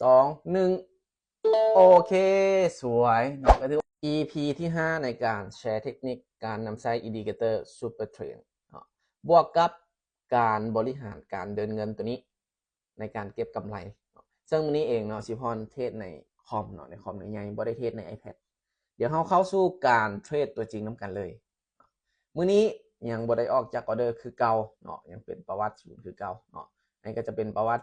ສອງ ໜຶ່ງ ໂອເຄ ສວຍເນາະ ກໍຖືວ່າ ອີພີທີຫ້າ ໃນການແຊເທັກນິກການນຳໃຊ້ Indicator Super Trend ເນາະ ບວກກັບການບໍລິຫານການເດີນເງິນຕົວນີ້ ໃນການເກັບກຳໄລເນາະ. ເຊິ່ງມື້ນີ້ເອງເນາະ ຊິພອນເທຣດໃນຄອມເນາະ ໃນຄອມໃຫຍ່ໆ ບໍ່ໄດ້ເທຣດໃນ iPad. ດຽວເຮົາເຂົ້າສູ່ການເທຣດຕົວຈິງນຳກັນເລີຍ. ມື້ນີ້ຍັງບໍ່ໄດ້ອອກຈາກອອເດີຄືເກົ່າເນາະ ຍັງເປັນປະຫວັດສູນຄືເກົ່າເນາະ. ອັນນີ້ກໍຈະເປັນປະຫວັດ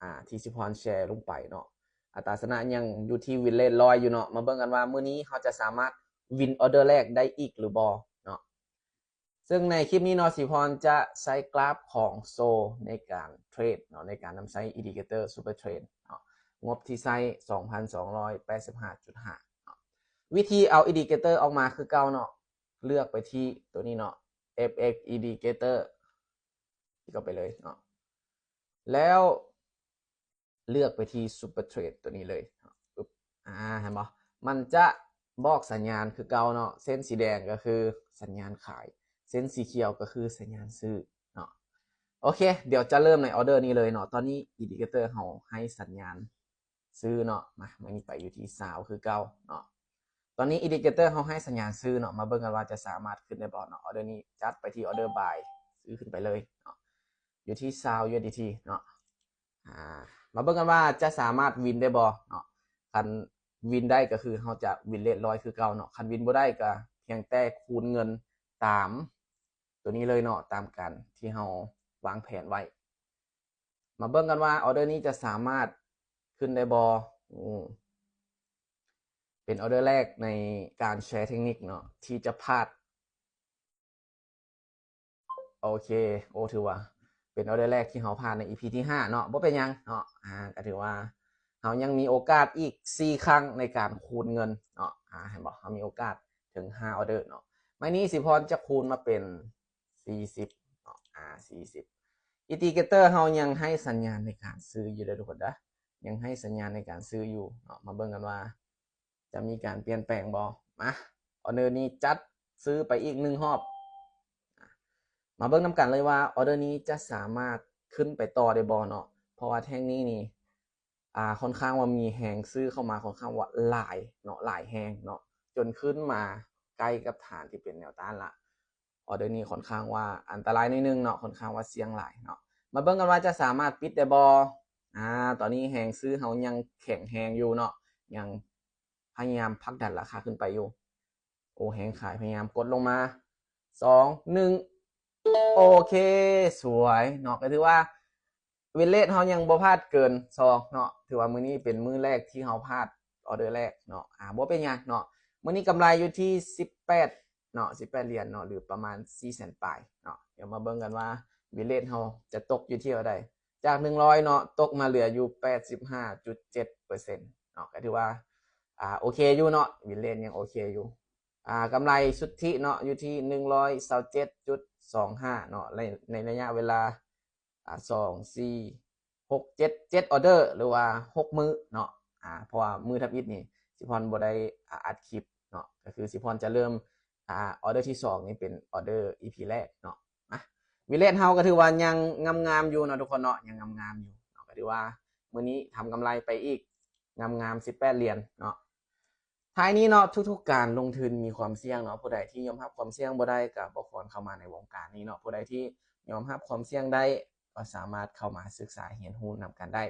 ອ່າ ທີ່ຊິພອນແຊລົງໄປເນາະ. ອັດຕາຊະນະຍັງຢູ່ທີ່ວິນເລດຮ້ອຍຢູ່ເນາະ. ມາເບິ່ງກັນວ່າມື້ນີ້ເຮົາຈະສາມາດວິນອອເດີແລກໄດ້ອີກຫຼືບໍ່ເນາະ. ເຊິ່ງໃນຄລິບນີ້ເນາະ ຊິພອນຈະໃຊ້ກຣາຟຂອງໂຊໃນການເທຣດເນາະ ໃນການນຳໃຊ້ Indicator Super Trend ເນາະ. ງົບທີ່ໃຊ້ ສອງພັນສອງຮ້ອຍແປດສິບຫ້າຈຸດຫ້າເນາະ. ວິທີເອົາ Indicator ອອກມາຄືເກົ່າເນາະ. ເລືອກໄປທີ່ຕົວນີ້ເນາະ FX Indicator ຄລິກເຂົ້າໄປເລີຍເນາະ ແລ້ວເລືອກໄປທີ່ Super Trend ຕົວນີ້ເລີຍ. ອຶບ ອ່າ ເຫັນບໍ່? ມັນຈະບອກສັນຍານຄືເກົ່າເນາະ. ເສັ້ນສີແດງກໍຄືສັນຍານຂາຍ, ເສັ້ນສີຂຽວກໍຄືສັນຍານຊື້ເນາະ. ໂອເຄ ດຽວຈະເລີ່ມໃນອອເດີນີ້ເລີຍເນາະ. ຕອນນີ້ Indicator ເຮົາໃຫ້ສັນຍານ ຊື້ເນາະ. ມາ ມື້ນີ້ໄປຢູ່ທີ່ຊາວຄືເກົ່າເນາະ. ຕອນນີ້ Indicator ເຮົາໃຫ້ສັນຍານຊື້ເນາະ. ມາເບິ່ງກັນວ່າຈະສາມາດຂຶ້ນໄດ້ບໍ່ເນາະ. ອອເດີນີ້ຈັດໄປທີ່ອອເດີບາຍ ຊື້ຂຶ້ນໄປເລີຍເນາະ ຢູ່ທີ່ຊາວ USDT ເນາະ. ອ່າ ມາເບິ່ງກັນວ່າຈະສາມາດວິນໄດ້ບໍ່ເນາະ. ຄັນວິນໄດ້ກໍຄືເຮົາຈະວິນເລດຮ້ອຍຄືເກົ່າເນາະ. ຄັນວິນບໍ່ໄດ້ກໍພຽງແຕ່ຄູນເງິນຕາມຕົວນີ້ເລີຍເນາະ ຕາມການທີ່ເຮົາວາງແຜນໄວ້. ມາເບິ່ງກັນວ່າອອເດີນີ້ຈະສາມາດຂຶ້ນໄດ້ບໍ່. ອືມ ເປັນອອເດີແລກໃນການແຊເທັກນິກເນາະ ທີ່ຈະພາດ. ໂອເຄ ໂອ້ ຖືວ່າເປັນອອເດີແລກທີ່ເຮົາພາດໃນ ອີພີທີຫ້າເນາະ. ບໍ່ເປັນຫຍັງເນາະ. ອ່າ ກໍຖືວ່າເຮົາຍັງມີໂອກາດອີກສີ່ຄັ້ງໃນການຄູນເງິນເນາະ. ອ່າ ເຫັນບໍ່? ເຮົາມີໂອກາດເຖິງຫ້າອອເດີເນາະ. ໄມ້ນີ້ຊິພອນຈະຄູນມາເປັນ ສີ່ສິບເນາະ ອາ ສີ່ສິບ. Indicator ເຮົາຍັງໃຫ້ສັນຍານໃນການຊື້ຢູ່ເດີທຸກຄົນເດີ, ຍັງໃຫ້ສັນຍານໃນການຊື້ຢູ່ເນາະ. ມາເບິ່ງກັນວ່າຈະມີການປ່ຽນແປງບໍ່. ມາ ອອເດີນີ້ຈັດຊື້ໄປອີກໜຶ່ງຮອບ. ມາເບິ່ງນຳກັນເລີຍວ່າອອເດີນີ້ຈະສາມາດຂຶ້ນໄປຕໍ່ໄດ້ບໍ່ເນາະ, ເພາະວ່າແທ່ງນີ້ນີ້ ອ່າ ຄ່ອນຂ້າງວ່າມີແຮງຊື້ເຂົ້າມາຄ່ອນຂ້າງວ່າຫຼາຍເນາະ, ຫຼາຍແຮງເນາະ, ຈົນຂຶ້ນມາໃກ້ກັບຖານທີ່ເປັນແນວຕ້ານລະ. ອອເດີນີ້ຄ່ອນຂ້າງວ່າອັນຕະລາຍໜ້ອຍໜຶ່ງເນາະ, ຄ່ອນຂ້າງວ່າສ່ຽງຫຼາຍເນາະ. ມາເບິ່ງກັນວ່າຈະສາມາດປິດໄດ້ບໍ່. ອາ ຕອນນີ້ແຮງຊື້ເຮົາຍັງແຂງແຮງຢູ່ເນາະ, ຍັງພະຍາຍາມຜັກດັນລາຄາຂຶ້ນໄປຢູ່. ໂອ ແຮງຂາຍພະຍາຍາມກົດລົງມາ. ສອງ ໜຶ່ງ ໂອເຄ ສວຍເນາະ. ກໍຖືວ່າ win rate ເຮົາຍັງບໍ່ພາດເກີນສອງເນາະ. ຖືວ່າມື້ນີ້ເປັນມື້ແລກທີ່ເຮົາພາດອອເດີແລກເນາະ. ອາ ບໍ່ເປັນຫຍັງເນາະ. ມື້ນີ້ກຳໄລຢູ່ທີ່ສິບແປດເນາະ, ສິບແປດຫຼຽນເນາະ ຫຼືປະມານສີ່ແສນປາຍເນາະ. ດຽວມາເບິ່ງກັນວ່າ win rate ເຮົາຈະຕົກຢູ່ທີ່ເທົ່າໃດ. ຈາກໜຶ່ງຮ້ອຍເນາະ ຕົກມາເຫຼືອຢູ່ແປດສິບຫ້າຈຸດເຈັດເປີເຊັນເນາະ. ກໍຖືວ່າ ອາ ໂອເຄຢູ່ເນາະ, win rate ຍັງໂອເຄຢູ່. ອາ ກຳໄລສຸດທິເນາະ ຢູ່ທີ່ໜຶ່ງຮ້ອຍຊາວເຈັດຈຸດສອງຫ້າເນາະ ໃນ ໃນໄລຍະເວລາ ອາ ສອງ ສີ່ ຫົກ ເຈັດ ເຈັດອອເດີ ຫຼືວ່າຫົກມື້ເນາະ. ອາ ເພາະວ່າມື້ທຳອິດນີ້ ຊິພອນບໍ່ໄດ້ ອາ ອັດຄລິບເນາະ, ກໍຄືຊິພອນຈະເລີ່ມ ອາ ອອເດີທີສອງນີ້ເປັນອອເດີ ອີ ພີ ແລກເນາະ. ມາ win rate ເຮົາກໍຖືວ່າຍັງງາມໆຢູ່ເນາະທຸກຄົນເນາະ, ຍັງງາມໆຢູ່ເນາະ. ກໍຖືວ່າມື້ນີ້ທຳກຳໄລໄປອີກງາມໆ ສິບແປດຫຼຽນເນາະ. ທ້າຍນີ້ເນາະ ທຸກໆການລົງທຶນມີຄວາມສ່ຽງເນາະ, ຜູ້ໃດທີ່ຍອມຮັບຄວາມສ່ຽງບໍ່ໄດ້ກໍບໍ່ຄວນເຂົ້າມາໃນວົງການນີ້ເນາະ. ຜູ້ໃດທີ່ຍອມຮັບຄວາມສ່ຽງໄດ້ກໍສາມາດເຂົ້າມາສຶກສາຮຽນຮູ້ນຳກັນໄດ້.